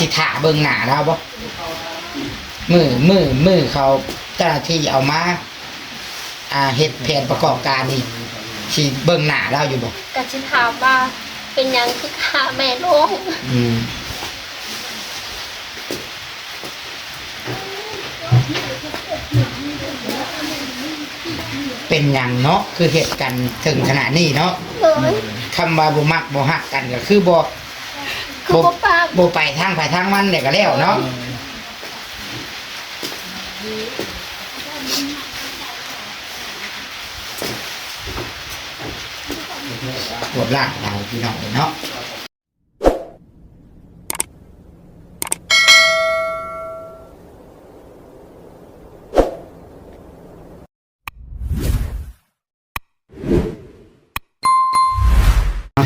ຊິຖ້າເບິ່ງໜ້າລາວບໍ່? ມື້ ມື້ ມື້ເຂົາເຈົ້າໜ້າທີ່ເອົາມາ ອ່າ ເຮັດແຜນປະກອບການນີ້ ຊິເບິ່ງໜ້າລາວຢູ່ບໍ່? ກໍຊິຖາມວ່າເປັນຫຍັງຄືຂ້າແມ່ນ້ອງ? ອືມ ເປັນຫຍັງເນາະ ຄືເຮັດກັນເຖິງຂະໜາດນີ້ເນາະ? ໂດຍ ຄຳວ່າບໍ່ມັກບໍ່ຮັກກັນກໍຄືບໍ່ ຄືບໍ່ປາກ ບໍ່ ບໍ່ໄປທາງໃຜທາງມັນແລ້ວກໍແລ້ວເນາະ. ໂຫດຮ້າຍຫຼາຍພີ່ນ້ອງເອີຍເນາະ.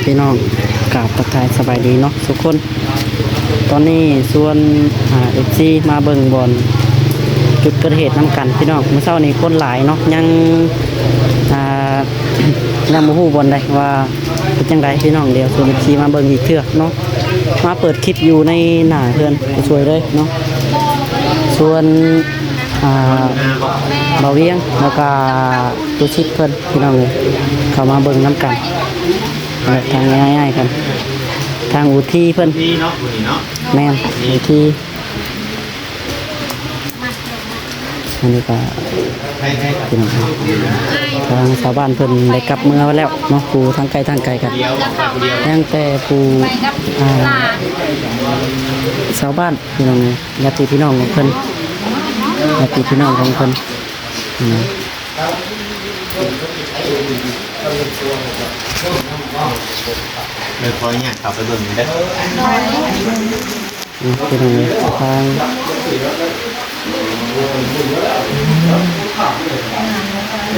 ພີ່ນ້ອງ ກາບທັກທາຍສະບາຍດີເນາະທຸກຄົນ. ຕອນນີ້ຊວນ ອ່າ ເອັຟຊີ ມາເບິ່ງບ່ອນຈຸດເກີດເຫດນຳກັນພີ່ນ້ອງ. ມື້ເຊົ້ານີ້ຄົນຫຼາຍເນາະ ຍັງ ອ່າ ຍັງບໍ່ຮູ້ບ່ອນໃດວ່າເປັນຈັ່ງໃດພີ່ນ້ອງ. ດຽວຊວນເອັຟຊີ ມາເບິ່ງອີກເທື່ອເນາະ ມາເປີດຄລິບຢູ່ໃນໜ້າເຮືອນຜູ້ຊ່ວຍເລີຍເນາະ. ຊວນ ອ່າ ບ່າວວຽງ ແລ້ວກະຕູຊິດເພິ່ນ ພີ່ນ້ອງເອີຍ ເຂົ້າມາເບິ່ງນຳກັນ ແລະ ທາງອ້າຍໆກັນ ທາງອູທີເພິ່ນ ແມ່ນອູທີ. ອັນນີ້ກະ ພີ່ນ້ອງເອີຍ ທາງຊາວບ້ານເພິ່ນໄດ້ກັບເມືອໄປແລ້ວເນາະ ຜູ້ທາງໄກທາງໄກກະ ຍັງແຕ່ຜູ້ ອ່າ ຊາວບ້ານ ພີ່ນ້ອງເອີຍ ຍາດຕິພີ່ນ້ອງຂອງເພິ່ນ ຍາດຕິພີ່ນ້ອງຂອງເພິ່ນນະ. ເດີ ຂໍອະນຸຍາດເຂົ້າໄປເບິ່ງເດີ ພີ່ນ້ອງເອີຍ. ທາງ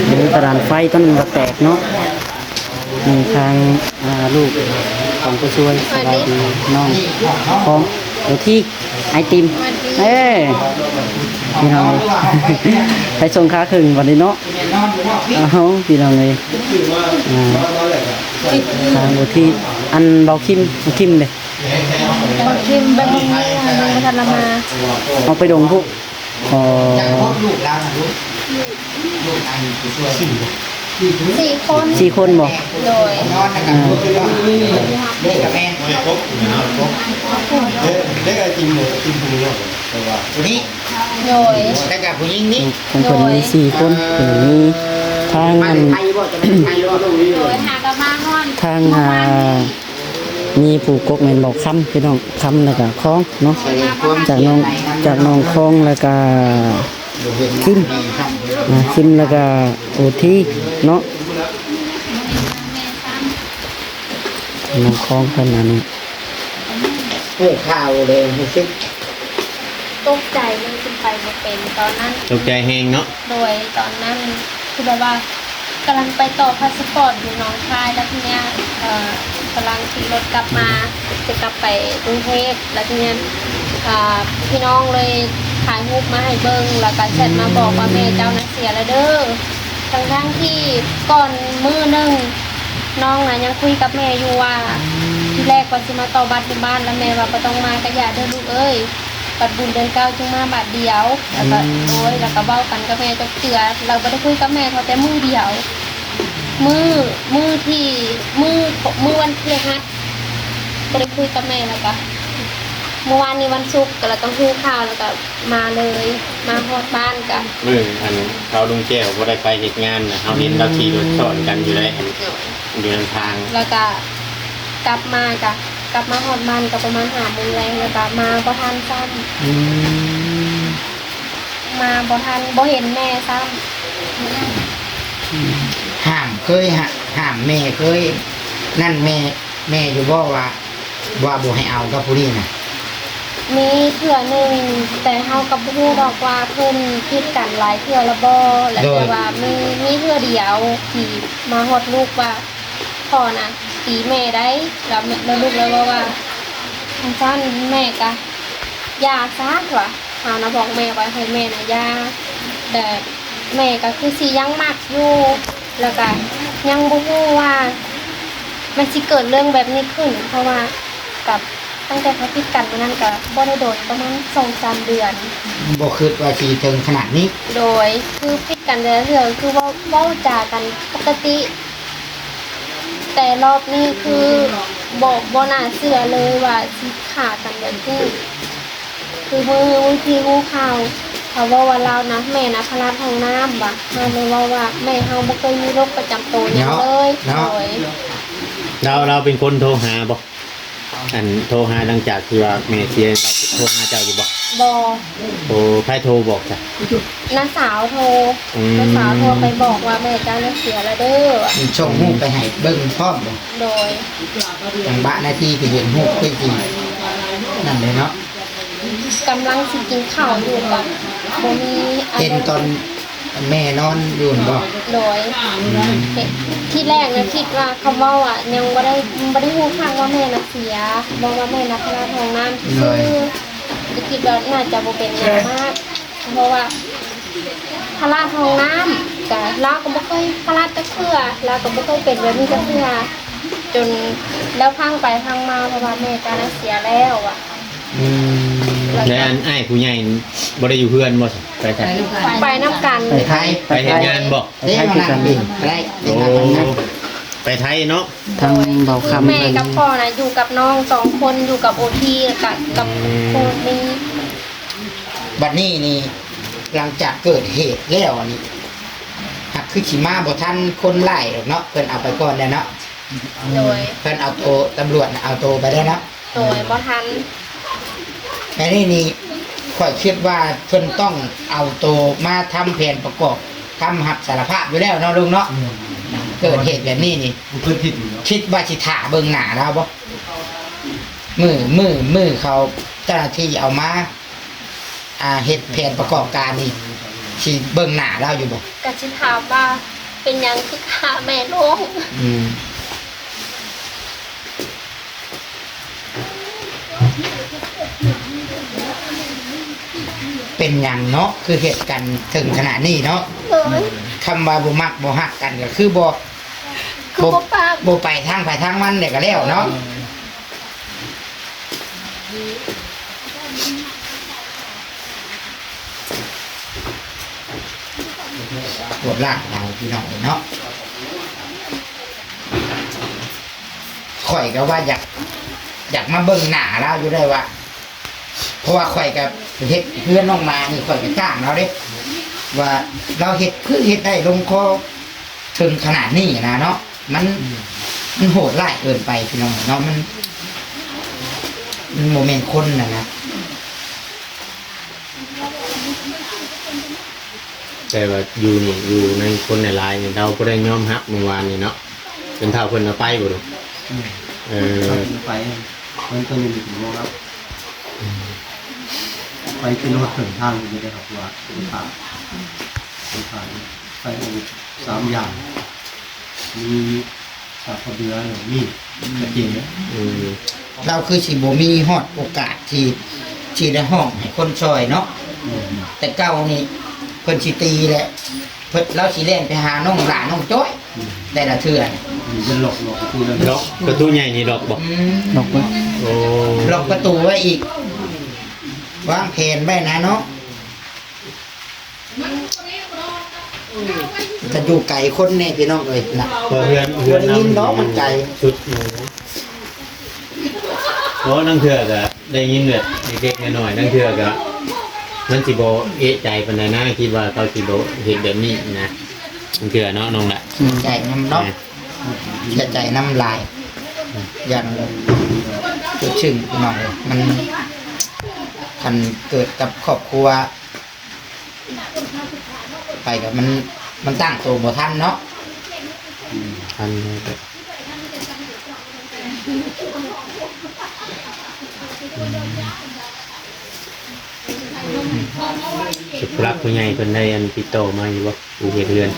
ເປັນກະດານໄຟຕົວນັ້ນກໍແຕກເນາະ. ນີ້ທາງ ອ່າ ລູກຂອງຜູ້ຊ່ວຍ. ສະບາຍດີນ້ອງຂອງ ເອີ ທີ່ໄອຕິມ. ເອີ ພີ່ນ້ອງເອີຍ ໄປສົ່ງຄາເຄິ່ງບັດນີ້ເນາະ. ເອົາ ພີ່ນ້ອງເອີຍ ອ່າ ທາງຢູ່ທີ່ ອັນ ເບົາຄິມ ເບົາຄິມເດ້ ເບົາຄິມ ເປັນບໍ່ມີ ຍັງບໍ່ທັນລະມາ ອອກໄປດົງພຸ້ນ. ອໍ ຈັກຄົນລູກລາວນະລູກ? ລູກອັນຜູ້ຊ່ວຍສີ່ຄົນ. ສີ່ຄົນບໍ່? ໂດຍ ນອນນຳກັນ ອ່າ ເດ້ກະແມ່ນ ເດ້ ເດ້ໄອຕິມເດ້ ໄອຕິມຜູ້ນີ້ເນາະ ແຕ່ວ່າຜູ້ນີ້ ໂດຍ ແລ້ວກະຜູ້ຍິງນີ້ ຂອງເພິ່ນມີສີ່ຄົນ ເອີ ເພິ່ນມີທາງ ມາແຕ່ໄທບໍ່? ຈະໄປໄທບໍ່? ໂດຍ ຫາກະມາຮອດ ທາງ ອ່າ ມີຜູ້ກົກແມ່ນບໍ່ ຄຳ ພີ່ນ້ອງ ຄຳ ແລ້ວກະຄອງເນາະ ຈາກນ້ອງ ຈາກນ້ອງຄອງ ແລ້ວກະຄິມ ນະ ຄິມ ແລ້ວກະໂອທີເນາະ ນ້ອງຄອງເພິ່ນ. ອັນນີ້ຮູ້ຂ່າວແລ້ວຮູ້ສຶກຕົກໃຈ ຍັງຂຶ້ນໄປບໍ່ເປັນຕອນນັ້ນ ຕົກໃຈແຮງເນາະ. ໂດຍ ຕອນນັ້ນຄືແບບວ່າກຳລັງໄປຕໍ່ພາສະປອດຢູ່ໜອງຄາຍ ແລ້ວທີເນີ້ຍ ເອີ ກຳລັງຂີ່ລົດກັບມາ ຈະກັບໄປກຸງເທບ ແລ້ວທີເນີ້ຍ ເອີ ພີ່ນ້ອງເລີຍຖ່າຍຮູບມາໃຫ້ເບິ່ງ ແລ້ວກະແຊັດມາບອກວ່າແມ່ເຈົ້ານະເສຍແລ້ວເດີ ທັງໆທີ່ກ່ອນມື້ໜຶ່ງນ້ອງນະຍັງຄຸຍກັບແມ່ຢູ່ວ່າ ທີແລກວ່າຊິມາຕໍ່ບັດຢູ່ບ້ານ ແລ້ວແມ່ວ່າບໍ່ຕ້ອງມາກະຢ່າເດີລູກເອີຍ. ບັດບຸນເດືອນເກົ້າຈຶ່ງມາບາດດຽວ ແລ້ວກະ ອືມ ໂດຍ ແລ້ວກະເວົ້າກັນກັບແມ່ຈັກເທື່ອ ແລ້ວບໍ່ໄດ້ຄຸຍກັບແມ່ເທົ່າແຕ່ມື້ດຽວ ມື້ ມື້ທີ່ ມື້ ມື້ວັນພະຫັດ ບໍ່ໄດ້ຄຸຍກັບແມ່ ແລ້ວກະມື້ວານນີ້ວັນສຸກ ແລ້ວກະຮູ້ຂ່າວ ແລ້ວກະມາເລີຍ ມາຮອດບ້ານກະ ມື້ອັນເຂົາລຸງແກ້ວບໍ່ໄດ້ໄປເຮັດງານນະ ເຮົາເຫັນລາວຂີ່ລົດຊ້ອນກັນຢູ່ໃນ ໂດຍ ຢູ່ນຳທາງ ແລ້ວກະກັບມາກະ ກັບມາຮອດບ້ານກໍປະມານຫ້າໂມງແລງ ແລ້ວກໍມາບໍ່ທັນຊ້ຳ ອືມ ມາບໍ່ທັນ ບໍ່ເຫັນແມ່ຊ້ຳ. ອືມ ຫ້າມເຄີຍ ຫ້າມແມ່ເຄີຍ ນັ້ນແມ່ ແມ່ຢູ່ບໍ່ວ່າ ວ່າບໍ່ໃຫ້ເອົາກັບຜູ້ນີ້ນະ? ມີເທື່ອໜຶ່ງ ແຕ່ເຮົາກໍບໍ່ຮູ້ດອກວ່າເພິ່ນຜິດກັນຫຼາຍເທື່ອລະບໍ່ ແລະ ໂດຍ ແຕ່ວ່າມີ ມີເທື່ອດຽວທີ່ມາຮອດລູກວ່າ ພໍ່ນະຕີແມ່ໄດ໋ ແລ້ວແມ່ ແລ້ວລູກລະເວົ້າວ່າ ຈັ່ງຊັ້ນແມ່ກະຢ່າຊະວ່າ ເຮົານະບອກແມ່ວ່າໃຫ້ແມ່ນະຢ່າ ແຕ່ແມ່ກະຄືຊິຍັງມັກຢູ່ ແລ້ວກະຍັງບໍ່ຮູ້ວ່າມັນຊິເກີດເລື່ອງແບບນີ້ຂຶ້ນ ເພາະວ່າກັບ ຕັ້ງແຕ່ເຮົາຜິດກັນມື້ນັ້ນກະບໍ່ໄດ້ດົນ ປະມານສອງສາມເດືອນ. ບໍ່ຄິດວ່າຊິເຖິງຂະໜາດນີ້. ໂດຍ ຄືຜິດກັນແຕ່ລະເທື່ອ ຄືເວົ້າ ເວົ້າຈາກັນປົກກະຕິ, ແຕ່ລອບນີ້ຄືບໍ່ ບໍ່ໜ້າເຊື່ອເລີຍວ່າຊິຂ້າກັນແບບນີ້. ຄືມື້ ມື້ທີ່ຮູ້ຂ່າວ ເຂົາເວົ້າວ່າລາວນະ ແມ່ນະພະລາດຫ້ອງນ້ຳວ່າ, ເຮົາເລີຍເວົ້າວ່າແມ່ເຮົາບໍ່ເຄີຍມີໂລກປະຈຳໂຕຫຍັງເລີຍ. ເນາະ ໂດຍ ລາວ ລາວເປັນຄົນໂທຫາບໍ່? ອັນໂທຫາຫຼັງຈາກທີ່ວ່າແມ່ເສຍ ໂທຫາເຈົ້າຢູ່ບໍ່? ບໍ່. ໂອ້ ໃຜໂທບອກຊະ? ນ້າສາວໂທ. ອືມ ນ້າສາວໂທໄປບອກວ່າແມ່ເຈົ້ານີ້ເສຍແລ້ວເດີ. ສົ່ງຮູບໄປໃຫ້ເບິ່ງພ້ອມບໍ່? ໂດຍ. ຈັງຫວະນາທີທີ່ເຫັນຮູບຄືຊິນັ້ນເລີຍເນາະ. ກຳລັງຊິກິນເຂົ້າຢູ່ ກະບໍ່ມີອັນ ເຫັນຕອນແມ່ນອນຢູ່ຫັ້ນບໍ່? ໂດຍ. ອືມ ເຫັນ ທີແລກນະຄິດວ່າຄຳເວົ້າອະ ຍັງບໍ່ໄດ້ ບໍ່ໄດ້ຮູ້ຄັກວ່າແມ່ນະເສຍ ບໍ່ວ່າແມ່ນະພະລາດຫ້ອງນ້ຳ. ໂດຍ. ຄື ກະຄິດວ່າໜ້າຈະບໍ່ເປັນຫຍັງມາກ ເພາະວ່າພະລາດຫ້ອງນ້ຳ ກະລາວກະບໍ່ເຄີຍພະລາດຈັກເທື່ອ ລາວກະບໍ່ເຄີຍເປັນແບບນີ້ຈັກເທື່ອ. ຈົນແລ້ວພັງໄປພັງມາ ເພາະວ່າແມ່ກະນະເສຍແລ້ວອະ. ອືມ ແລ້ວອັນອ້າຍຜູ້ໃຫຍ່ບໍ່ໄດ້ຢູ່ເຮືອນບໍ່? ໄປໃສ? ໄປນຳກັນ. ໄປໄທ. ໄປເຮັດງານບໍ່? ໄປໄທຄືກັນ. ໄດ້ ໂອ້ ໄປໄທເນາະ. ທາງເບົາຄຳ ແມ່ກັບພໍ່ນະຢູ່ກັບນ້ອງສອງຄົນ ຢູ່ກັບໂອທີ ແລ້ວກະກັບ ອືມ ໂຄດນີ້. ບັດນີ້ນີ້ ຫຼັງຈາກເກີດເຫດແລ້ວນີ້ ຫາກຄືຊິມາບໍ່ທັນຄົນຮ້າຍດອກເນາະ ເພິ່ນເອົາໄປກ່ອນແລ້ວເນາະ. ໂດຍ. ເພິ່ນເອົາໂຕ ຕຳຫຼວດນະເອົາໂຕໄປແລ້ວເນາະ. ໂດຍ. ອືມ ບໍ່ທັນ. ແຕ່ນີ້ນີ້ ຂ້ອຍຄິດວ່າເພິ່ນຕ້ອງເອົາໂຕມາທຳແຜນປະກອບຄຳຮັບສາລະພາບຢູ່ແລ້ວເນາະລຸງເນາະ. ອືມ ເກີດເຫດແບບນີ້ນີ້ ບໍ່ເຄີຍຜິດຢູ່ແລ້ວ ຄິດວ່າຊິຖ້າເບິ່ງໜ້າລາວບໍ່? ມື້ ມື້ ມື້ເຂົາເຈົ້າໜ້າທີ່ເອົາມາ ອ່າ ເຮັດແຜນປະກອບການນີ້ ຊິເບິ່ງໜ້າລາວຢູ່ບໍ່? ກະຊິຖາມວ່າເປັນຫຍັງຄືຂ້າແມ່ນ້ອງ? ອືມ ເປັນຫຍັງເນາະ ຄືເຮັດກັນເຖິງຂະໜາດນີ້ເນາະ? ໂດຍ. ຄຳວ່າບໍ່ມັກບໍ່ຮັກກັນກະຄືບໍ່ ຄືບໍ່ປາກ ບໍ່ໄປທາງໃຜທາງມັນແລ້ວກະແລ້ວເນາະ. ໂຫດຮ້າຍຫຼາຍພີ່ນ້ອງເອີຍເນາະ. ຂ້ອຍກະວ່າຢາກ ຢາກມາເບິ່ງໜ້າລາວຢູ່ໄດ໋ວ່າ ເພາະວ່າຂ້ອຍກະເຮັດເຮືອນນ້ອງໝານີ້ ຂ້ອຍກະຈ້າງລາວເດ້ ວ່າລາວເຮັດຄືເຮັດໄດ້ລົງຄໍ ເຖິງຂະໜາດນີ້ນະເນາະ. ມັນ ອືມ ມັນໂຫດຮ້າຍເກີນໄປພີ່ນ້ອງເນາະ. ມັນ ມັນບໍ່ແມ່ນຄົນຫັ້ນນະ. ແຕ່ວ່າຢູ່ນີ້ ຢູ່ໃນຄົນຫຼາຍໆນີ້ ລາວບໍ່ໄດ້ຍອມຮັບມື້ວານນີ້ເນາະ. ເປັນທ້າວເພິ່ນເອົາໄປບໍ່ລູກ? ອືມ ເອີ ເພິ່ນໄປ ເພິ່ນກໍມີແຕ່ບໍ່ຮັບ. ອືມ ໄປກິນຮອດເຄິ່ງທາງຢູ່ເດ້ ເພາະວ່າເປັນພາ ເປັນພາ ໄປເອົາສາມຢ່າງ ມີສາກກະເບືອ ມີກະເຈ. ອືມ ລາວຄືຊິບໍ່ມີຮອດໂອກາດທີ່ ທີ່ໄດ້ຮ້ອງໃຫ້ຄົນຊ່ອຍເນາະ. ອືມ ແຕ່ເກົ່ານີ້ເພິ່ນຊິຕີແຫຼະ ເພິ່ນ ລາວຊິແລ່ນໄປຫານ້ອງຫຼ້າ ນ້ອງຈ້ອຍ ອືມ ແຕ່ລະເທື່ອ. ອືມ ເປັນລັອກ ລັອກປະຕູນັ້ນ ລັອກປະຕູໃຫຍ່ນີ້ ລັອກບໍ່? ອືມ ລັອກເບິດ. ໂອ້ ລັອກປະຕູໄວ້ອີກ ວາງແຜນໄວ້ນະເນາະ. ກະຢູ່ໄກຄົນແດ່ພີ່ນ້ອງເອີຍນະ. ເພາະເຮືອນ ເຮືອນ ບໍ່ໄດ້ຍິນດອກ ມັນໄກ ສຸດ. ໂອ້ ລາງເທື່ອກະໄດ້ຍິນແບບເລັກໆນ້ອຍໆ ລາງເທື່ອກະມັນຊິບໍ່ເອະໃຈປານໃດນະ ຄິດວ່າເຂົາຊິບໍ່ເຮັດແບບນີ້ນະ ລາງເທື່ອເນາະ ນ້ອງລະ. ເສຍໃຈນຳເນາະ ເສຍໃຈນຳຫຼາຍ ຢ່າງສຸດຊຶ້ງພີ່ນ້ອງເອີຍ. ມັນ ຄັນເກີດກັບຄອບຄົວ ໄປກະມັນ ມັນຕັ້ງໂຕບໍ່ທັນເນາະ. ອືມ ທັນ ອືມ ສຸດຜູ້ຫຼັກຜູ້ໃຫຍ່ເພິ່ນໄດ້ອັນຕິດຕໍ່ມາຢູ່ບໍ່? ຜູ້ເຮັດເຮືອນ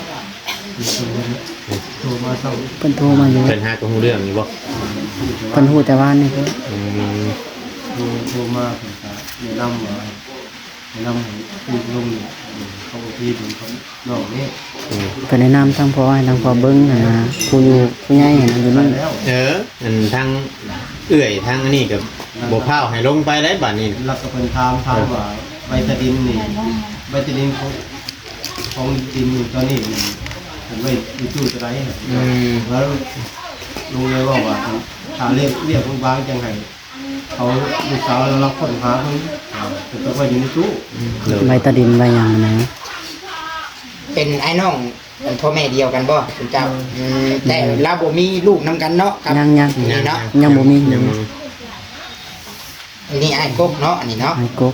ໂທມາຊ້ຳ ເພິ່ນໂທມາຢູ່ ເພິ່ນຫາກະຮູ້ເລື່ອງຢູ່ບໍ່? ເພິ່ນຮູ້ແຕ່ວານນີ້ພຸ້ນ. ອືມ ໂທ ໂທມາ ເພິ່ນກະແນະນຳວ່າ ແນະນຳໃຫ້ປູກລົງ ເຂົາບໍ່ຜິດ ເຂົານອກເດ້. ອືມ ເພິ່ນແນະນຳທາງພໍ່ ໃຫ້ທາງພໍ່ເບິ່ງຫັ້ນນະ ຜູ້ຢູ່ຜູ້ໃຫຍ່ຫັ້ນນະ ຢູ່ນີ້. ເອີ ອັນທາງ ເອື້ອຍທາງອັນນີ້ກໍບໍ່ພ້າວໃຫ້ລົງໄປໄດ້ບາດນີ້. ແລ້ວກໍເພິ່ນຖາມ ຖາມວ່າໃບຕາດິນນີ້ ໃບຕາດິນຂອງ ຂອງດິນນີ້ ຕອນນີ້ນີ້ເພິ່ນໄວ້ຢູ່ຕູ້ຕົວໃດ? ອືມ ແລ້ວລຸງເລີຍເວົ້າວ່າ ຖ້າລຽກ ລຽກບາງໆ ຈັ່ງໃຫ້ ເຂົາ ລູກສາວລາວຄົ້ນຫາເບິ່ງ ເພິ່ນກໍໄວ້ຢູ່ໃນຕູ້. ໃບຕາດິນໃບຫຍັງນະ? ເປັນອ້າຍນ້ອງ ເປັນພໍ່ແມ່ດຽວກັນບໍ່ ເຈົ້າ? ອືມ ອືມ ແຕ່ລາວບໍ່ມີລູກນຳກັນເນາະ ກັບ ຍັງໆ ນີ້ເນາະ ຍັງບໍ່ມີ ຍັງບໍ່ມີ. ອັນນີ້ອ້າຍກົກເນາະ ອັນນີ້ເນາະ ອ້າຍກົກ.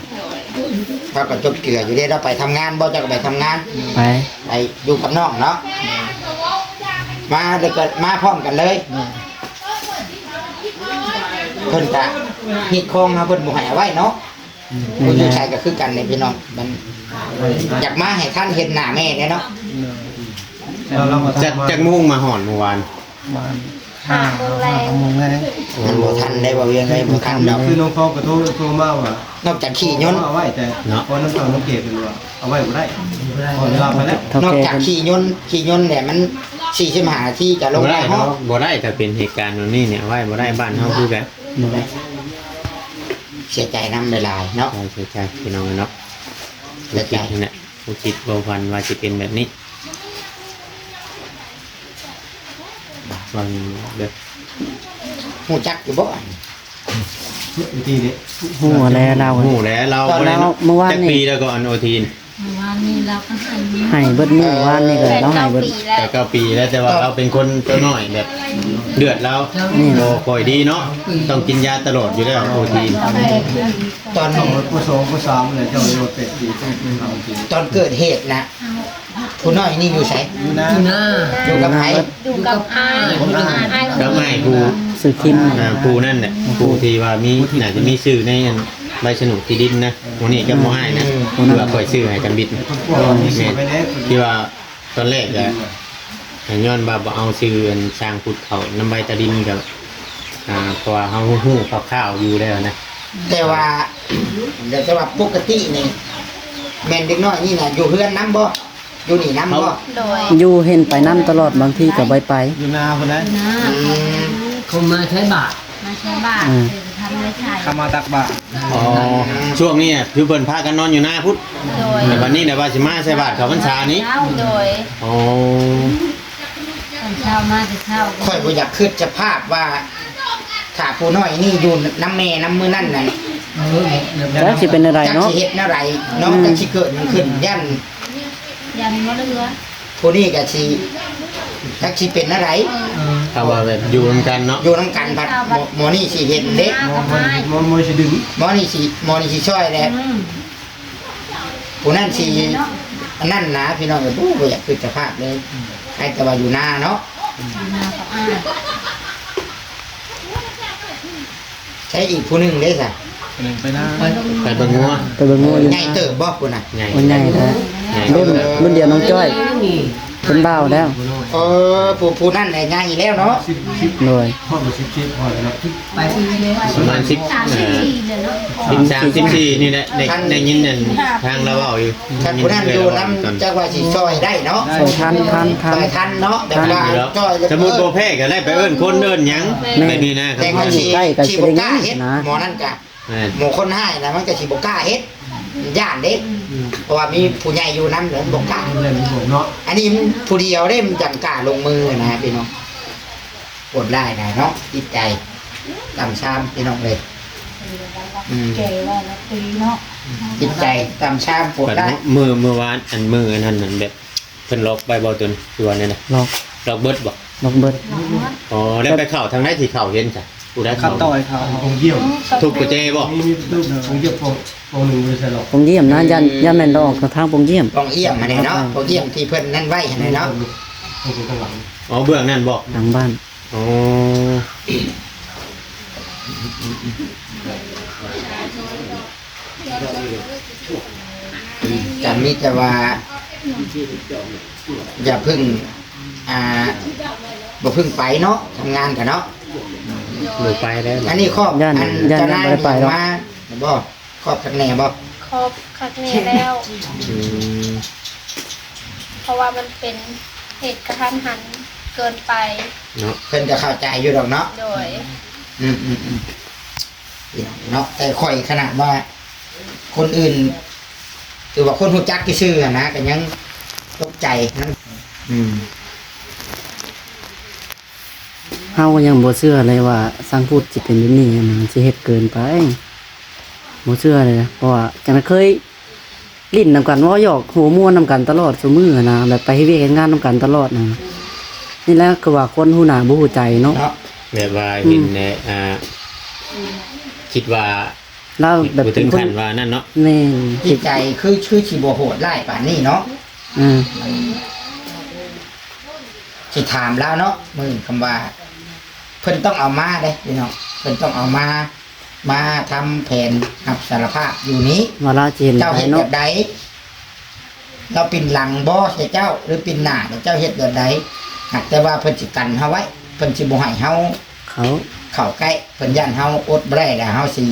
ເຮົາກໍຈົບເຈື່ອຢູ່ເດ້ ເຮົາໄປທຳງານບໍ່? ເຈົ້າກໍໄປທຳງານ? ໄປ ໄປຢູ່ກັບນ້ອງເນາະ. ມາ ແລ້ວກໍມາພ້ອມກັນເລີຍ. ເພິ່ນກະຮີດຄອງເຮົາ ເພິ່ນບໍ່ໃຫ້ເອົາໄວ້ເນາະ. ອືມ ຜູ້ຢູ່ໃສກໍຄືກັນເດ້ພີ່ນ້ອງ ມັນຢາກມາໃຫ້ທັນເຫັນໜ້າແມ່ແດ່ເນາະ. ຈັກ ຈັກໂມງມາຮອດມື້ວານ? ປະມານຫ້າ ຫ້າໂມງແລງ. ມັນບໍ່ທັນໄດ້ ບໍ່ວຽງເອີຍ ບໍ່ທັນດອກ. ຄືນ້ອງຄອງກໍໂທ ໂທມາວ່າ ນອກຈາກຂີ່ຍົນ ເອົາໄວ້ ແຕ່ ເນາະ ພໍນ້ຳເຕົ້ານ້ຳເກດເພິ່ນວ່າເອົາໄວ້ບໍ່ໄດ້ ພໍເວລາໄປແລ້ວ. ນອກຈາກຂີ່ຍົນ ຂີ່ຍົນແຫຼະ ມັນສີ່ສິບຫ້ານາທີຈະລົງໄດ້ເນາະ. ບໍ່ໄດ້ ຖ້າເປັນເຫດການແບບນີ້ນີ້ ເອົາໄວ້ບໍ່ໄດ້ ບ້ານເຮົາຄືກັນ. ເສຍໃຈນຳຫຼາຍໆເນາະ. ເສຍໃຈພີ່ນ້ອງເນາະ. ເສຍໃຈ ບໍ່ຄິດແຫຼະ ບໍ່ຄິດບໍ່ຝັນວ່າຊິເປັນແບບນີ້. ຟັງເດີ ຮູ້ຈັກຢູ່ບໍ່? ຮູ້ແລ້ວລາວ ຮູ້ແລ້ວລາວ. ຕອນລາວ ມື້ວານນີ້ ຈັກປີແລ້ວກໍອັນໂອທີນ? ມື້ວານນີ້ລາວກໍໃຫ້ ໃຫ້ເບິດມື້ວານນີ້ກໍລາວໃຫ້ເບິດ. ແປດເກົ້າປີແລ້ວ ແຕ່ວ່າລາວເປັນຄົນຕົວນ້ອຍ ແບບເລືອດລາວບໍ່ຄ່ອຍດີເນາະ ຕ້ອງກິນຢາຕະຫຼອດຢູ່ແລ້ວໂອທີນ. ຕອນ ປ.ສອງ ປ.ສາມ ແລ້ວເຈົ້າອາຍຸແປດປີ ຕອນເກີດເຫດນະ ຜູ້ນ້ອຍນີ້ຢູ່ໃສ? ຢູ່ນາ ຢູ່ນາ. ຢູ່ກັບໃຜ? ຢູ່ກັບອ້າຍ ກັບອ້າຍຜູ້ຊື່ຄິມ. ອ່າ ຜູ້ນັ້ນແຫຼະ ຜູ້ທີ່ວ່າມີ ໜ້າຈະມີຊື່ໃນອັນໃບສະໜຸດທີ່ດິນນະ. ຜູ້ນີ້ກັບໝໍອ້າຍນະ ຜູ້ທີ່ວ່າຂ້ອຍຊື້ໃຫ້ກຳບິດ. ແມ່ນ ທີ່ວ່າຕອນແລກກະຍ້ອນວ່າບໍ່ເອົາຊື່ອັນຊ່າງຂຸດເຂົ້ານຳໃບຕາດິນ ກະ ອ່າ ເພາະວ່າເຮົາຮູ້ຄ່າວໆຢູ່ແລ້ວນະ. ແຕ່ວ່າ ແຕ່ວ່າປົກກະຕິນີ້ ແມ່ນເດັກນ້ອຍນີ້ນະ ຢູ່ເຮືອນນຳບໍ່? ຢູ່ນີ້ນຳບໍ່? ໂດຍ ຢູ່ເຫັນໄປນຳຕະຫຼອດ ບາງທີກໍໄປ ໄປ ຢູ່ນາພຸ້ນນະ. ອືມ ເຂົາມາໃສ່ບາດ ມາໃສ່ບາດ. ອືມ ເຂົາມາຕັກບາດ. ອໍ ຊ່ວງນີ້ຄືເພິ່ນພາກັນນອນຢູ່ນາພຸ້ນ. ໂດຍ ແຕ່ບັດນີ້ນະວ່າຊິມາໃສ່ບາດເຂົ້າພັນສານີ້. ໂດຍ ອໍ ຕອນເຊົ້າມາແຕ່ເຊົ້າ ຂ້ອຍບໍ່ຢາກຄິດສະພາບວ່າ ຖ້າຜູ້ນ້ອຍນີ້ຢູ່ນຳແມ່ນຳມື້ນັ້ນນັ້ນ ຈັກຊິເປັນແນວໃດເນາະ ຈັກຊິເຮັດແນວໃດເນາະ. ອືມ ຈັກຊິເກີດຫຍັງຂຶ້ນ ຢ້ານ ຢ້ານບໍ່ເຫຼືອ. ຜູ້ນີ້ກໍຊິ ຈັກຊິເປັນແນວໃດ ເອີ ຖ້າວ່າແບບຢູ່ນຳກັນເນາະ ຢູ່ນຳກັນ ບັດໝໍ ໝໍນີ້ຊິເຫັນເດ້ ໝໍ ໝໍ ໝໍຊິດຶງ ໝໍນີ້ຊິ ໝໍນີ້ຊິຊ່ອຍແຫຼະ. ອືມ ຜູ້ນັ້ນຊິອັນນັ້ນນະພີ່ນ້ອງເອີຍ. ໂອ້ ບໍ່ຢາກຄິດສະພາບເລີຍ. ອືມ ໃຫ້ແຕ່ວ່າຢູ່ນາເນາະ ຢູ່ນາກໍອ້າຍ. ໃຊ້ອີກຜູ້ໜຶ່ງເດ້ຊະ? ຜູ້ໜຶ່ງໄປນາ ໄປເບິ່ງງົວ ໄປເບິ່ງງົວຢູ່ນາ. ໃຫຍ່ເຕີບບໍ່ຜູ້ນັ້ນ? ໃຫຍ່ ໂອ້ ໃຫຍ່ແທ້ ໃຫຍ່ ລຸ້ນ ລຸ້ນດຽວນ້ອງຈ້ອຍ ເປັນບ່າວແລ້ວ. ເອີ ຜູ້ ຜູ້ນັ້ນແຫຼະໃຫຍ່ແລ້ວເນາະ. ໂດຍ ຮອດສິບເຈັດ ຮອດແລ້ວເນາະ. ປະມານສິບ ສິບສາມ ສິບສີ່ນີ້ແຫຼະ ໄດ້ ໄດ້ຍິນນັ້ນທາງລາວເວົ້າຢູ່. ຄັນຜູ້ນັ້ນຢູ່ນຳ ຈັກວ່າຊິຊ່ອຍໄດ້ເນາະ ຊ່ອຍທັນ ທັນ ທັນ ຊ່ອຍທັນເນາະ. ແບບວ່າຊ່ອຍ ສົມມຸດບໍ່ແພ້ກໍໄດ້ໄປເອີ້ນຄົນເອີ້ນຫຍັງ ແບບນີ້ນະ. ແຕ່ວ່າຊິ ຊິບໍ່ກ້າເຮັດ ໝໍນັ້ນກະ ໝໍຄົນຮ້າຍນະ ມັນກໍຊິບໍ່ກ້າເຮັດ ຢ້ານເດ້. ອືມ ເພາະວ່າມີຜູ້ໃຫຍ່ຢູ່ນຳ ແລ້ວມັນບໍ່ກ້າເນາະ. ອັນນີ້ມັນຜູ້ດຽວເດ້ ມັນຈັ່ງກ້າລົງມືນະພີ່ນ້ອງ. ໂຫດຮ້າຍນະເນາະ ຈິດໃຈຕ່ຳຊາມພີ່ນ້ອງເອີຍ. ອືມ ແກ່ວ່າລະຕີເນາະ ຈິດໃຈຕ່ຳຊາມ ໂຫດຮ້າຍ. ມື້ ມື້ວານ ອັນມື້ອັນນັ້ນນັ້ນ ແບບເພິ່ນລັອກໄວ້ບໍ່ຕົວ ຄືວ່າແນວໃດ? ລັອກ ລັອກເບິດບໍ່? ລັອກເບິດ. ອໍ ແລ້ວໄປເຂົ້າທາງໃດທີ່ເຂົ້າເຫັນຊະ? ຜູ້ໃດເຂົ້າ? ເຂົ້າຕໍ່ເຂົ້າ ໂຮງຢ້ຽມ ທຸບກຸນແຈບໍ່? ມີ ມີ ໂຮງຢ້ຽມ ໂຮງ ໂຮງໜຶ່ງບໍ່ໄດ້ໃສ່ລັອກ. ໂຮງຢ້ຽມນະ ຢ້ານ ຢ້ານແມ່ນລັອກທາງໂຮງຢ້ຽມ ໂຮງຢ້ຽມຫັ້ນແຫຼະເນາະ. ໂຮງຢ້ຽມທີ່ເພິ່ນນັ້ນໄວ້ຫັ້ນແຫຼະເນາະ. ອໍ ເບື້ອງນັ້ນບໍ່? ຫຼັງບ້ານ. ອໍ ກໍມີແຕ່ວ່າ ຢ່າເພິ່ງ ອ່າ ບໍ່ເພິ່ງໄປເນາະ ທຳງານກະເນາະ. ບໍ່ໄປແລ້ວ ອັນນີ້ຄອບ ຢ້ານ ອັນ ຢ້ານ ເຈົ້ານາຍ ບໍ່ໄດ້ໄປດອກ ມາບໍ່? ຄອບຄັກແນ່ບໍ່? ຄອບຄັກແນ່ແລ້ວ. ອືມ ເພາະວ່າມັນເປັນເຫດກະທັນຫັນເກີນໄປເນາະ. ເພິ່ນກໍເຂົ້າໃຈຢູ່ດອກເນາະ. ໂດຍ. ອືມໆໆ ພີ່ນ້ອງເນາະ ແຕ່ຂ້ອຍຂະໜາດວ່າຄົນອື່ນ ຫຼືວ່າຄົນຮູ້ຈັກຊື່ໆຫັ້ນນະ ກໍຍັງຕົກໃຈນຳ. ອືມ ເຮົາກໍຍັງບໍ່ເຊື່ອເລີຍວ່າຊ່າງພຸດຊິເປັນແບບນີ້ຫັ້ນນະ ຊິເຮັດເກີນໄປ ບໍ່ເຊື່ອເລີຍ ເພາະວ່າຈັ່ງໃດເຄີຍ ຫຼິ້ນນຳກັນ ເວົ້າຫຍອກຫົວມ່ວນນຳກັນຕະຫຼອດຊຸມື້ຫັ້ນນະ ແບບໄປເຮັດວຽກເຮັດງານນຳກັນຕະຫຼອດນະ. ນີ້ແຫຼະຄືວ່າຄົນຮູ້ໜ້າບໍ່ຮູ້ໃຈເນາະ ເນາະ ແບບວ່າ ອືມ ເຫັນແຕ່ ອ່າ ຄິດວ່າລາວແບບ ບໍ່ເຖິງຂັ້ນວ່ານັ້ນເນາະ ແມ່ນ ຈິດໃຈຄື ຄືຊິບໍ່ໂຫດຮ້າຍປານນີ້ເນາະ. ອືມ ຊິຖາມລາວເນາະ ມື້ຄຳວ່າ ເພິ່ນຕ້ອງເອົາມາເດ້ພີ່ນ້ອງ ເພິ່ນຕ້ອງເອົາມາ ມາທຳແຜນຮັບສາລະພາບຢູ່ນີ້ ວ່າລາວຊິເຫັນ ເຈົ້າເຮັດແບບໃດ ລາວປິ່ນຫຼັງບໍ່ໃສ່ເຈົ້າ ຫຼືປິ່ນໜ້າ ແລ້ວເຈົ້າເຮັດແບບໃດ? ຫາກແຕ່ວ່າເພິ່ນຊິກັນເຮົາໄວ້ ເພິ່ນຊິບໍ່ໃຫ້ເຮົາເຂົ້າ ເຂົ້າໃກ້ ເພິ່ນຢ້ານເຮົາອົດບໍ່ໄດ້ ແລ້ວເຮົາຊິ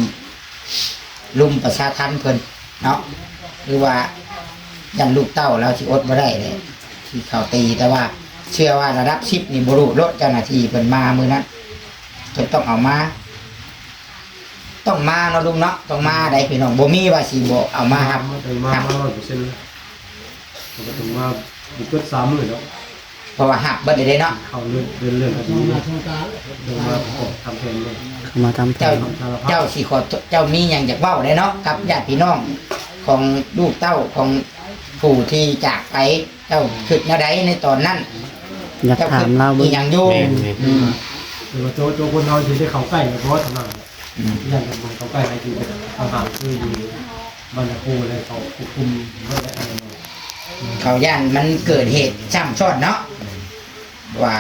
ລຸມປະຊາທັນເພິ່ນເນາະ ຫຼືວ່າຢ້ານລູກເຕົ້າລາວຊິອົດບໍ່ໄດ້ ແລ້ວຊິເຂົ້າຕີ. ແຕ່ວ່າເຊື່ອວ່າລະດັບສິບນີ້ບໍ່ຮູ້ໂລດ ເຈົ້າໜ້າທີ່ເພິ່ນມາມື້ນັ້ນ ເພິ່ນຕ້ອງເອົາມາ ຕ້ອງມາເນາະລຸງເນາະ ຕ້ອງມາໄດ໋ພີ່ນ້ອງ ບໍ່ມີວ່າຊິບໍ່ເອົາມາຮັບ ມາ ຕ້ອງມາ ມາຮ້ອຍເປີເຊັນເລີຍ ເພິ່ນກໍຕ້ອງມາ ບໍ່ເກີນສາມມື້ດອກ ເພາະວ່າຮັບເບິດເລີຍເນາະ ເຂົ້າເລື່ອງ ເລື່ອງ ເລື່ອງຄະດີເລີຍ ຕ້ອງມາປະກອບທຳແຜນເລີຍ ເຂົ້າມາທຳແຜນ ເຈົ້າ ເຈົ້າຊິຂໍ ເຈົ້າມີຫຍັງຢາກເວົ້າໄດ໋ເນາະ ກັບຍາດພີ່ນ້ອງຂອງລູກເຕົ້າຂອງຜູ້ທີ່ຈາກໄປ ເຈົ້າຄິດແນວໃດໃນຕອນນັ້ນ? ຢາກຖາມລາວເບິ່ງ ເຈົ້າຄິດອີ່ຫຍັງຢູ່? ແມ່ນໆ ອືມ ແຕ່ວ່າໂຕ ໂຕຄົນເຮົາຊິໄດ້ເຂົ້າໃກ້ກໍພໍເທົ່ານັ້ນ ອືມ ຢ້ານເພິ່ນບໍ່ໃຫ້ເຂົ້າໃກ້ ໃຫ້ຢູ່ແບບຫ່າງໆ ຄືຢູ່ບ້ານນາຄູ ແລ້ວເຂົາຄວບຄຸມໝົດແລ້ວ ເຂົາຢ້ານມັນເກີດເຫດຊ້ຳຊ້ອນເນາະ ວ່າ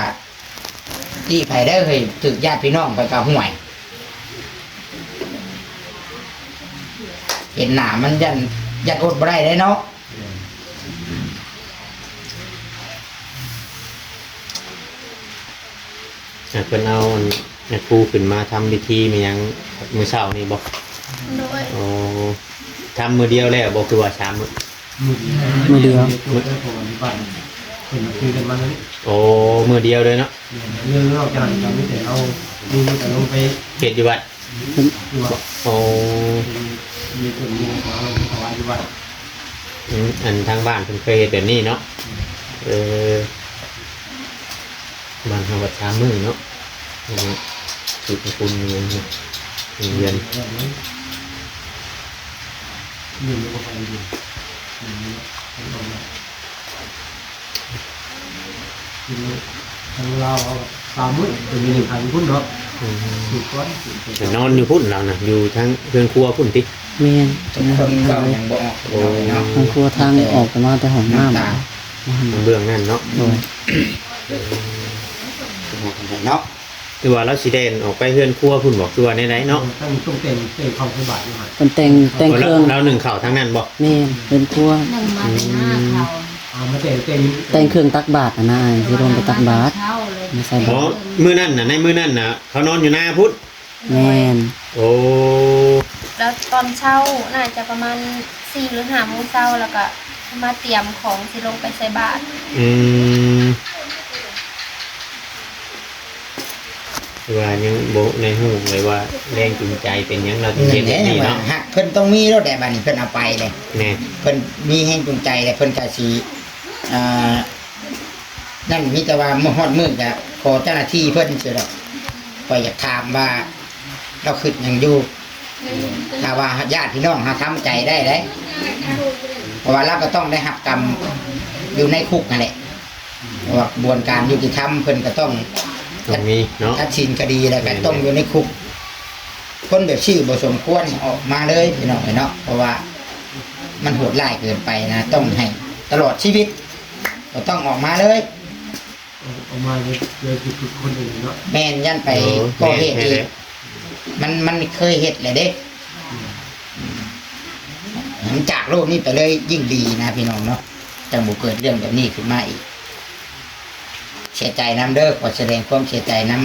ຕິໃຜເດີ ເຮີ້ຍ ຖືກຍາດພີ່ນ້ອງໄປກໍຫ່ວຍ ເຫັນໜ້າມັນຢ້ານ ຢ້ານອົດບໍ່ໄດ້ເດ້ເນາະ. ອ່າ ເພິ່ນເອົາອັນ ຍາຄູຂຶ້ນມາທຳພິທີມີຫຍັງມື້ເຊົ້ານີ້ບໍ່? ໂດຍ ໂອ້ ທຳມື້ດຽວແລ້ວບໍ່ ຄືວ່າສາມມື້? ມື້ດຽວ ມື້ດຽວ ມື້ດຽວ ເພາະວ່າຢູ່ບ້ານເພິ່ນຄືກັນມາເລີຍ ໂອ້ ມື້ດຽວເລີຍເນາະ ແມ່ນ ເລື່ອງນອກຈາກນັ້ນກໍມີແຕ່ເຮົາ ມີແຕ່ລົງໄປເຮັດຢູ່ວັດ ເປັນ ໂອ້ ມີເພິ່ນມີເຂົາເອົາໄປຖວາຍຢູ່ວັດ ອືມ ອັນທາງບ້ານເພິ່ນເຄີຍເຮັດແບບນີ້ເນາະ ອືມ ເອີ ບ້ານເຮົາກໍສາມມື້ເນາະ ອືມ ສູດຄຸນມີຫຍັງເນາະ ເຮືອນ ເງິນກໍບໍ່ໄປຢູ່ ອືມ ທາງລາວເຮົາສາມມື້ ເປັນເງິນທາງພຸ້ນເນາະ ອືມ ຢູ່ກ່ອນ ໄປນອນຢູ່ພຸ້ນລາວນະ ຢູ່ທາງເຮືອນຄົວພຸ້ນຕິ? ແມ່ນ ທຸກຄົນເວົ້າຫຍັງບໍ່ອອກ ໂອ້ ເນາະ ເຮືອນຄົວທາງອອກກໍມາແຕ່ຫ້ອງນ້ຳ ນ້ຳຕາ ອືມ ທາງເບື້ອງນັ້ນເນາະ ໂດຍ ເນາະ ຄືວ່າລາວຊິແລ່ນອອກໄປເຮືອນຄົວພຸ້ນບໍ ຄືວ່າແນວໃດເນາະ? ເອີ ຕ້ອງ ຕ້ອງແຕ່ງ ແຕ່ງເຂົ້າໃສ່ບາດຢູ່ຫັ້ນ ເພິ່ນແຕ່ງ ແຕ່ງເຄື່ອງ ລາວ ລາວໜຶ້ງເຂົ້າທາງນັ້ນບໍ? ແມ່ນ ເຮືອນຄົວ ໜຶ້ງມາແຕ່ໜ້າເຂົາ ອືມ ເອົາມາແຕ່ງ ແຕ່ງ ແຕ່ງເຄື່ອງຕັກບາດຫັ້ນນະ ຊິລົງໄປຕັກບາດ ມາໃສ່ບາດ ອໍ ມື້ນັ້ນນະ ໃນມື້ນັ້ນນະ ເຂົານອນຢູ່ນາພຸ້ນ ແມ່ນ ໂອ້ ແລ້ວຕອນເຊົ້າໜ້າຈະປະມານສີ່ ຫຼື ຫ້າໂມງເຊົ້າ ແລ້ວກະມາຕຽມຂອງຊິລົງໄປໃສ່ບາດ ອືມ ຄືວ່າຍັງບໍ່ໄດ້ຮູ້ເລີຍວ່າແຮງຈູງໃຈເປັນຫຍັງລາວຈຶ່ງເຮັດແບບນີ້ເນາະ ຫັ້ນແຫຼະ ຫາກເພິ່ນຕ້ອງມີໂລດແຫຼະ ບາດນີ້ເພິ່ນເອົາໄປເດ້ ແມ່ນ ເພິ່ນມີແຮງຈູງໃຈແລ້ວ ເພິ່ນກະຊິ ອ່າ ນັ້ນ ມີແຕ່ວ່າມື້ຮອດມື້ກະຂໍເຈົ້າໜ້າທີ່ເພິ່ນຊື່ດອກ ຂ້ອຍຢາກຖາມວ່າລາວຄິດຫຍັງຢູ່ ຖ້າວ່າຍາດພີ່ນ້ອງເຮົາທຳໃຈໄດ້ເດ້ ເພາະວ່າລາວກໍຕ້ອງໄດ້ຮັບກຳຢູ່ໃນຄຸກຫັ້ນແຫຼະ ເພາະວ່າຂະບວນການຍຸຕິທຳເພິ່ນກໍຕ້ອງ ຕ້ອງມີເນາະ ຕັດສິນຄະດີແລ້ວກໍ ແມ່ນໆ ຕ້ອງຢູ່ໃນຄຸກ ຄົນແບບນີ້ບໍ່ສົມຄວນໃຫ້ອອກມາເລີຍ ພີ່ນ້ອງເອີຍເນາະ ເພາະວ່າມັນໂຫດຮ້າຍເກີນໄປນະ ຕ້ອງໃຫ້ຕະຫຼອດຊີວິດ ບໍ່ຕ້ອງອອກມາເລີຍ ອອກ ອອກມາເລີຍ ເລີຍຄືຄົນອື່ນເນາະ ແມ່ນ ຢ້ານໄປ ເອີ ກໍ່ເຫດອີກ ແມ່ນໆ ມັນ ມັນເຄີຍເຮັດແລ້ວເດ້ ອືມ ໃຫ້ມັນຈາກໂລກນີ້ໄປເລີຍຍິ່ງດີນະ ພີ່ນ້ອງເນາະ ຈັ່ງບໍ່ເກີດເລື່ອງແບບນີ້ຂຶ້ນມາອີກ ເສຍໃຈນຳເດີ ຂໍສະແດງຄວາມເສຍໃຈນຳ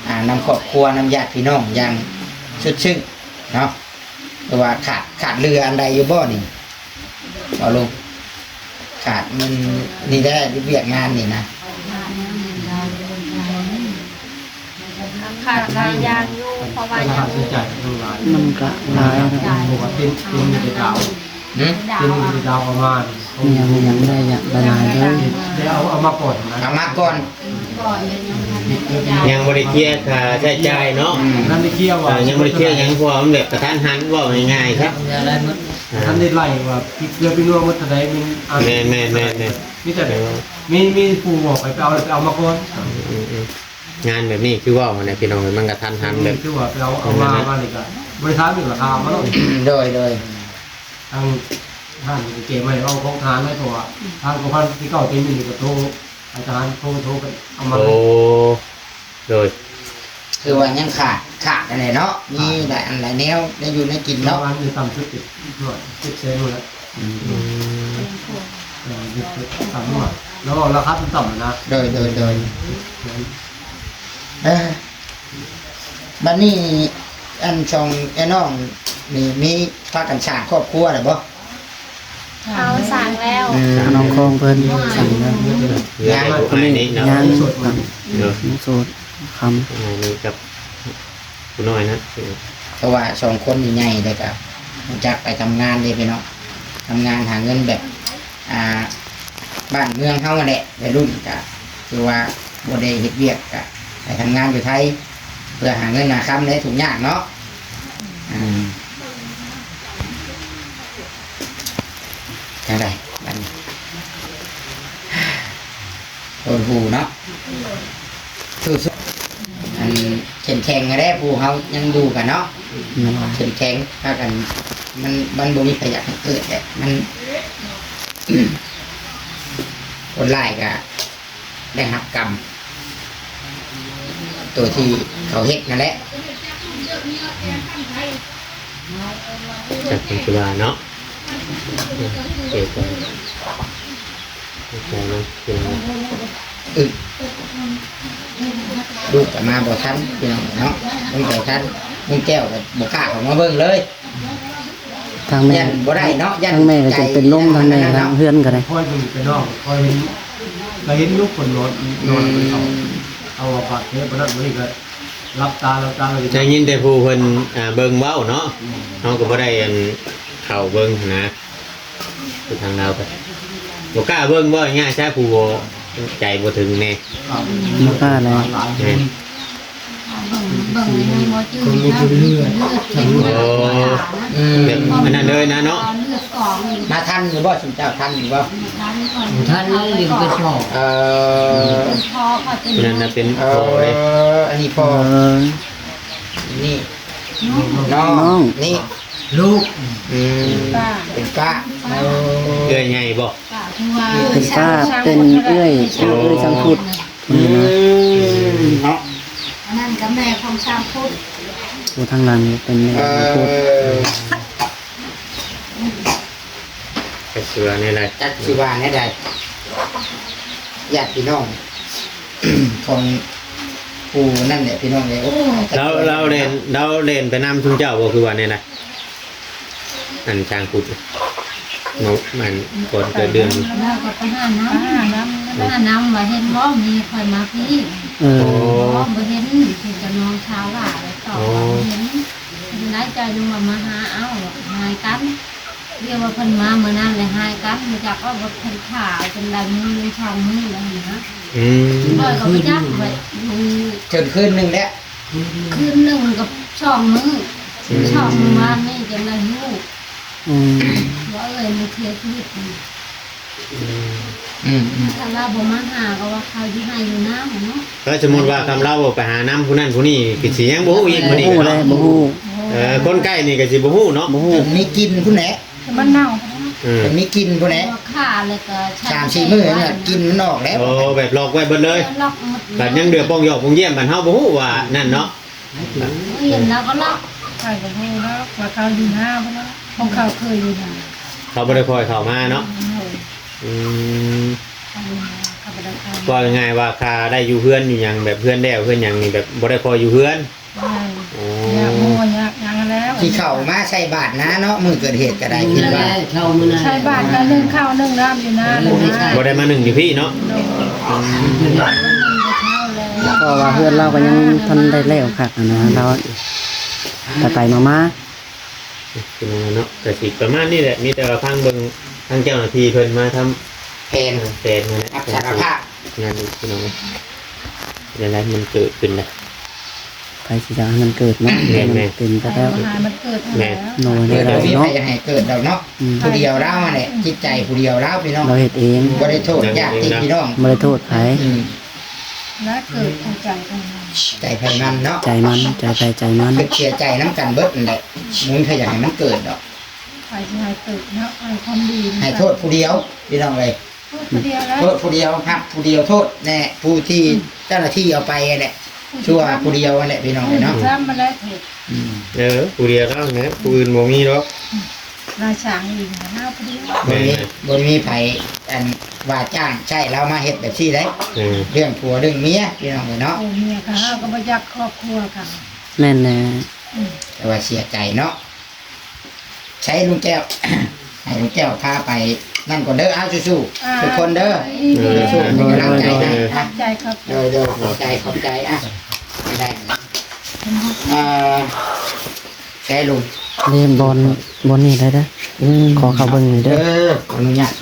ອ່າ ນຳຄອບຄົວ ນຳຍາດພີ່ນ້ອງຢ່າງສຸດຊຶ້ງເນາະ ຫຼືວ່າຂາດ ຂາດເຫຼືອອັນໃດຢູ່ບໍ່ນີ້ ເວົ້າລົງ ຂາດເງິນນີ້ແຫຼະ ວຽກງານນີ້ນະ ຂາດ ຂາດຫຼາຍຢ່າງຢູ່ ເພາະວ່າຍັງມີ ຄ່າໃຊ້ຈ່າຍມັນຫຼາຍ ມັນກະຫຼາຍເນາະ ເພາະວ່າເຕັນ ເຕັນຢູ່ແຕ່ດາວ ຫືມ ເຕັນຢູ່ແຕ່ດາວເອົາມາ ມີຫຍັງ ມີຫຍັງໄດ້ຫຼາຍໆເດີ ໄດ້ເອົາ ເອົາມາກ່ອນນະ ເອົາມາກ່ອນ ຍັງບໍ່ໄດ້ເຄຍຄ່າໃຊ້ຈ່າຍເນາະ ອືມ ຍັງບໍ່ໄດ້ເຄຍຫຍັງ ເພາະວ່າມັນແບບກະທັນຫັນ ເວົ້າງ່າຍໆຊະ ທັນໄດ້ໄລ່ວ່າ ເກືອ ເກືອ ເປັນໜ່ວຍໝົດເທົ່າໃດ ມີ ແມ່ນໆໆໆ ມີແຕ່ ເອີ ມີ ມີຜູ້ບອກໃຫ້ໄປເອົາ ໄປເອົາມາກ່ອນ ອືມໆ ງານແບບນີ້ຄືເວົ້າຫັ້ນແຫຼະພີ່ນ້ອງ ມັນກະທັນຫັນແບບ ຄືວ່າໄປເອົາ ເອົາມາ ມານີ້ກະບໍ່ໄດ້ຖາມເລື່ອງລາຄາມາເນາະ ໂດຍ ໂດຍ ທາງຮ້ານກະເກັບໄວ້ເອົາຂອງທາງໄວ້ ເພາະວ່າທາງກອງພັນທີເກົ້າເຕັມຢູ່ນີ້ກະໂທ ທາງທະຫານໂທ ໂທໄປເອົາມາ ໂອ້ ໂດຍ ຄືວ່າຍັງຂາດ ຂາດອັນໃດເນາະ ມີຫຼາຍອັນຫຼາຍແນວ ແນວຢູ່ແນວກິນເນາະ ປະມານນີ້ຕ່ຳສຸດເຈັດຮ້ອຍ ເຈັດແສນພຸ້ນແຫຼະ ອືມ ເອີ ເຈັດແສນ ຕ່ຳກວ່າ ລາວເວົ້າລາຄາຕ່ຳໆນະ ໂດຍ ໂດຍ ໂດຍ ເອີ ບັດນີ້ ອັນ ສອງເອື້ອຍນ້ອງນີ້ມີພາກັນສ້າງຄອບຄົວແລ້ວບໍ່? ເຮົາສ້າງແລ້ວ ອືມ ນ້ອງຂອງເພິ່ນສ້າງແລ້ວ ຍັງ ຍັງ ຍັງ ຍັງໂສດ ຄຳ ອ້າຍນີ້ກັບຜູ້ນ້ອຍນະ ເພາະວ່າສອງຄົນນີ້ໃຫຍ່ແລ້ວກະຮູ້ຈັກໄປທຳງານເດ້ພີ່ນ້ອງ ທຳງານຫາເງິນແບບ ອ່າ ບ້ານເມືອງເຮົາຫັ້ນແຫຼະ ໄວລຸ້ນກະ ຄືວ່າບໍ່ໄດ້ເຮັດວຽກກະໄປທຳງານຢູ່ໄທ ເພື່ອຫາເງິນຫາຄຳແຫຼະ ທຸກຍາກເນາະ ອືມ ຈັ່ງໃດບັດນີ້ ຄົນຮູ້ເນາະ ສູ້ໆ ອັນ ເຂັ້ມແຂງແດ່ ຜູ້ເຮົາຍັງຢູ່ກັນເນາະ ແມ່ນ ເຂັ້ມແຂງ ພາກັນ ມັນ ມັນບໍ່ມີໃຜຢາກໃຫ້ເກີດແຫຼະ ມັນ ຄົນຮ້າຍກະ ໄດ້ຮັບກຳ ໂຕທີ່ເຂົາເຮັດນັ້ນແຫຼະ ຈັກເພິ່ນຊິວ່າເນາະ ເອີ ເອີ ເອີ ເອີ ເອີ ລູກກະມາບໍ່ທັນພີ່ນ້ອງເນາະ ລຸງແກ້ວທັນ ລຸງແກ້ວກະບໍ່ກ້າເຂົ້າມາເບິ່ງເລີຍ ທາງແມ່ ຢ້ານບໍ່ໄດ້ເນາະ ຢ້ານ ທາງແມ່ກະຈົນເປັນລົມ ທາງແມ່ ທາງເຮືອນກະໄດ້ ຄ່ອຍເບິ່ງໄປນອກ ຄ່ອຍເຫັນ ກະເຫັນຢູ່ຄົນນອນ ນອນ ອືມ ເຂົາ ເອົາບາດແຜປານນັ້ນ ມື້ນີ້ກະຫຼັບຕາ ຫຼັບຕາ ໄດ້ຍິນແຕ່ຜູ້ເພິ່ນ ອ່າ ເບິ່ງເວົ້າເນາະ ອືມ ເຮົາກະບໍ່ໄດ້ ອັນ ເຂົ້າເບິ່ງຫັ້ນນະ ຄືທາງລາວກະບໍ່ກ້າເບິ່ງ ເວົ້າງ່າຍໆຊະ ຜູ້ບໍ່ ໃຈບໍ່ເຖິງແດ່ ບໍ່ກ້າແລ້ວ ແມ່ນ ເບິ່ງ ເບິ່ງໃນໝໍຈື່ ຄົນບໍ່ເປັນເລືອດ ເລືອດເຕັມ ໂອ້ ອືມ ແບບອັນນັ້ນເລີຍນະເນາະ ເລືອດອອກ ມາທັນຢູ່ບໍ່ ຊຸມເຈົ້າທັນຢູ່ບໍ່? ບໍ່ທັນ ບໍ່ທັນເລີຍ ເປັນພໍ່ ເອີ ເປັນພໍ່ ເປັນ ນັ້ນນະ ເປັນພໍ່ເດ້ ເອີ ອັນນີ້ພໍ່ ເອີ ນີ້ ນ້ອງ ນ້ອງ ນີ້ ລູກ ອືມ ເປັນປ້າ ເປັນປ້າ ເອີ ເອື້ອຍໃຫຍ່ບໍ່? ເປັນປ້າ ເປັນເອື້ອຍ ເອື້ອຍສັງຄຸດ ອືມ ເນາະ ອັນນັ້ນກະແມ່ຂອງສາມພຸດ ໂອ້ ທາງຫຼັງເປັນແມ່ຂອງສາມພຸດ ເອີ ຈັກຊິວ່າແນວໃດ ຈັກຊິວ່າແນວໃດ ຍາດພີ່ນ້ອງຂອງຜູ້ນັ້ນແຫຼະພີ່ນ້ອງເອີຍ ໂອ້ ລາວ ລາວແລ່ນ ລາວແລ່ນໄປນຳຊຸມເຈົ້າບໍ່ ຄືວ່າແນວໃດ? ອັນຊ້າງພຸດ ເນາະ ອັນກ່ອນເກີດເລື່ອງ ລາວກະໄປຫານຳ ໄປຫານຳ ໄປຫານຳວ່າເຫັນບໍ່ ມີຂ້ອຍມາພີ້ ເອີ ບໍ່ ບໍ່ເຫັນ ເຫັນແຕ່ນ້ອງສາວຫຼ້າ ແລ້ວຕອບວ່າບໍ່ເຫັນ ເປັນໄດ ເຈົ້າຍັງວ່າມາຫາ ເອົ້າ ຫາຍກັນ ດຽວວ່າເພິ່ນມາມື້ນັ້ນແລ້ວຫາຍກັນ ບໍ່ຈັກວ່າເພິ່ນຂ້າເອົາຈັ່ງໃດ ມື້ໜຶ່ງສອງມື້ແລ້ວຫັ້ນນະ ອືມ ຂ້ອຍກະບໍ່ຈັກວ່າຢູ່ ເຖິງຄືນໜຶ່ງແລ້ວ ຄືນໜຶ່ງກັບສອງມື້ ອືມ ສອງມື້ວານນີ້ຈັ່ງໄດ້ຮູ້ ອືມ ວ່າເອື້ອຍມັນເສຍຊີວິດ ອືມ ອືມ ຄັນລາວບໍ່ມາຫາກະວ່າເຂົາຢູ່ໄຮ່ຢູ່ນາເນາະ ແລ້ວສົມມຸດວ່າຄັນລາວບໍ່ໄປຫານຳຜູ້ນັ້ນຜູ້ນີ້ ກະຊິຍັງບໍ່ຮູ້ອີກ ບໍ່ຮູ້ແຫຼະ ບໍ່ຮູ້ ເອີ ຄົນໃກ້ນີ້ກະຊິບໍ່ຮູ້ເນາະ ບໍ່ຮູ້ ມີກິ່ນພຸ້ນແຫຼະ ມັນເນົ່າ ອືມ ມີກິ່ນພຸ້ນແຫຼະ ຂ້າແລ້ວກະສາມສີ່ມື້ນີ້ ກິ່ນມັນອອກແລ້ວ ໂອ້ ແບບລັອກໄວ້ເບິດເລີຍ ລັອກໝົດ ບາດຍັງເດືອປ່ອງຢອກປ່ອງຢ້ຽມ ບາດເຮົາບໍ່ຮູ້ວ່ານັ້ນເນາະ ເຫັນແລ້ວກະລັອກ ຂ້ອຍກະບໍ່ຮູ້ດອກວ່າເຂົາຢູ່ນາພຸ້ນນະ ຂອງເຂົາເຄີຍຢູ່ນາ ເຂົາບໍ່ໄດ້ຄ່ອຍເຂົ້າມາເນາະ ອືມ ເວົ້າງ່າຍວ່າຂ້າໄດ້ຢູ່ເຮືອນຢູ່ຫຍັງ ແບບເຮືອນແລ້ວເຮືອນຫຍັງນີ້ ແບບບໍ່ໄດ້ຄ່ອຍຢູ່ເຮືອນ ໂອ້ ຢາກໝໍຢາກຫຍັງແລ້ວ ຊິເຂົ້າມາໃສ່ບາດນາເນາະ ມື້ເກີດເຫດກະໄດ້ ຄິດວ່າ ໃສ່ບາດກະໜຶ້ງເຂົ້າໜຶ້ງນ້ຳຢູ່ນາ ບໍ່ໄດ້ມາໜຶ້ງຢູ່ພີ້ເນາະ ອືມ ເຂົ້າແລ້ວ ເພາະວ່າເຮືອນລາວກໍຍັງທັນໄດ້ແລ້ວຄັກຫັ້ນນະ ລາວໄປໆມາໆ ພີ່ນ້ອງເນາະ ກໍຊິປະມານນີ້ແຫຼະ ມີແຕ່ວ່າຟັງເບິ່ງທາງເຈົ້າໜ້າທີ່ເພິ່ນມາທຳ ແຜນ ແຜນນັ້ນແຫຼະ ຮັບສາລະພາບ ງານນີ້ພີ່ນ້ອງເອີຍ ເປັນຈັ່ງໃດມັນເກີດຂຶ້ນນະ ໃຜຊິຢາກໃຫ້ມັນເກີດເນາະ ແມ່ນໆ ມັນເປັນໄປແລ້ວ ໃຜບໍ່ໃຫ້ມັນເກີດຫັ້ນແຫຼະ ແມ່ນ ໂດຍ ບໍ່ມີໃຜຢາກໃຫ້ເກີດດອກເນາະ ອືມ ຜູ້ດຽວລາວຫັ້ນແຫຼະ ຈິດໃຈຜູ້ດຽວລາວພີ່ນ້ອງ ລາວເຮັດເອງ ບໍ່ໄດ້ໂທດຍາດຕິພີ່ນ້ອງ ບໍ່ໄດ້ໂທດໃຜ ອືມ ແລະເກີດເອົາໃຈຂອງມັນ ໃຈໃຜມັນເນາະ ໃຈມັນ ໃຈໃຜໃຈມັນ ເພິ່ນເສຍໃຈນຳກັນເບິດນັ້ນແຫຼະ ບໍ່ມີໃຜຢາກໃຫ້ມັນເກີດດອກ ໃຜຊິໃຫ້ເກີດເນາະ ໃຫ້ຄວາມດີ ໃຫ້ໂທດຜູ້ດຽວພີ່ນ້ອງເອີຍ ໂທດຜູ້ດຽວແຫຼະ ໂທດຜູ້ດຽວ ຮັບຜູ້ດຽວໂທດແນ່ ຜູ້ທີ່ ອືມ ເຈົ້າໜ້າທີ່ເອົາໄປຫັ້ນແຫຼະ ຊົ່ວຜູ້ດຽວຫັ້ນແຫຼະພີ່ນ້ອງເອີຍເນາະ ອືມ ອືມ ເອີ ຜູ້ດຽວລາວແຫຼະ ຜູ້ອື່ນບໍ່ມີດອກ ລາວສ້າງເອງລາວຜູ້ດຽວ ບໍ່ມີ ແມ່ນໆ ບໍ່ໄດ້ມີໃຜ ອັນ ວ່າຈ້າງໃຊ້ລາວມາເຮັດແບບຊີ້ເດ້ ອືມ ເລື່ອງຜົວເລື່ອງເມຍພີ່ນ້ອງເອີຍເນາະ ໂອ້ ເມຍເຂົາເຮົາກໍບໍ່ຢາກຄອບຄົວເຂົາ ແມ່ນແຫຼະ ອືມ ແຕ່ວ່າເສຍໃຈເນາະ ໃຊ້ລຸງແກ້ວ ໃຫ້ລຸງແກ້ວພາໄປນັ້ນກ່ອນເດີ ອ້າວ ສູ້ໆ ອ່າ ທຸກຄົນເດີ ເອີ ສູ້ໆ ເປັນກຳລັງໃຈໃຫ້ ຂອບໃຈ ຂອບໃຈ ໂດຍໆ ຂອບໃຈ ຂອບໃຈ ອ່ະ ໄດ້ ອ່າ ໃຊ້ລຸງ ນີ້ບ່ອນ ບ່ອນນີ້ໄດ້ເດີ ອືມ ຂໍເຂົ້າເບິ່ງໜ່ອຍເດີ ເອີ ຂໍອະນຸຍາດ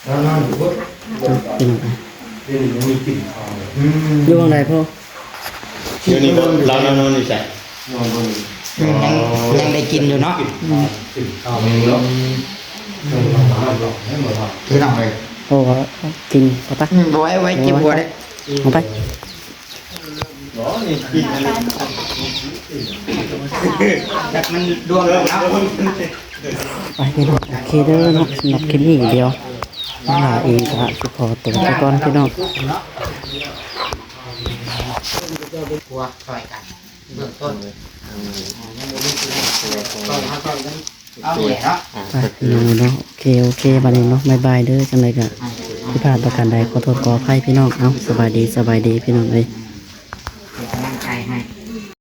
ພີ່ນ້ອງເອີຍ ຢູ່ຫ້ອງໃດພໍ່? ຢູ່ນີ້ບໍ່? ລາວນອນຢູ່ໃສ? ນອນຢູ່ນີ້ ອືມ ຍັງ ອໍ ຍັງໄດ້ກິນຢູ່ເນາະ ກິນ ອືມ ກິນເຂົ້າເນາະ ອືມ ພີ່ນ້ອງເອີຍ ໂອ້ ກິນເຂົ້າໄປ ອືມ ບໍ່ໄວ້ ໄວ້ກິນຫົວເດ້ ເອົາໄປ ຈັກມັນດວງເນາະ ໄປພີ່ນ້ອງ ໂອເຄເດີເນາະ ສຳລັບຄລິບນີ້ດຽວ ນ້ອງຫຼ້າເອງກໍຊິຂໍຕົວໄປກ່ອນພີ່ນ້ອງ ຄົວຊ່ອຍກັນເບື້ອງຕົ້ນ ອືມ ຍັງບໍ່ມີຜູ້ໃດຊ່ອຍ ຊ່ອຍເຮົາຊ່ອຍກັນ ເອົາແຫຼະເນາະ ອ່າ ໄປພີ່ນ້ອງເນາະ ໂອເຄ ໂອເຄ ບັດນີ້ເນາະ ບາຍບາຍເດີ ຈັ່ງໃດກໍຜິດພາດປະການໃດ ຂໍໂທດຂໍອະໄພພີ່ນ້ອງ ເອົາ ສະບາຍດີ ສະບາຍດີພີ່ນ້ອງເອີຍ.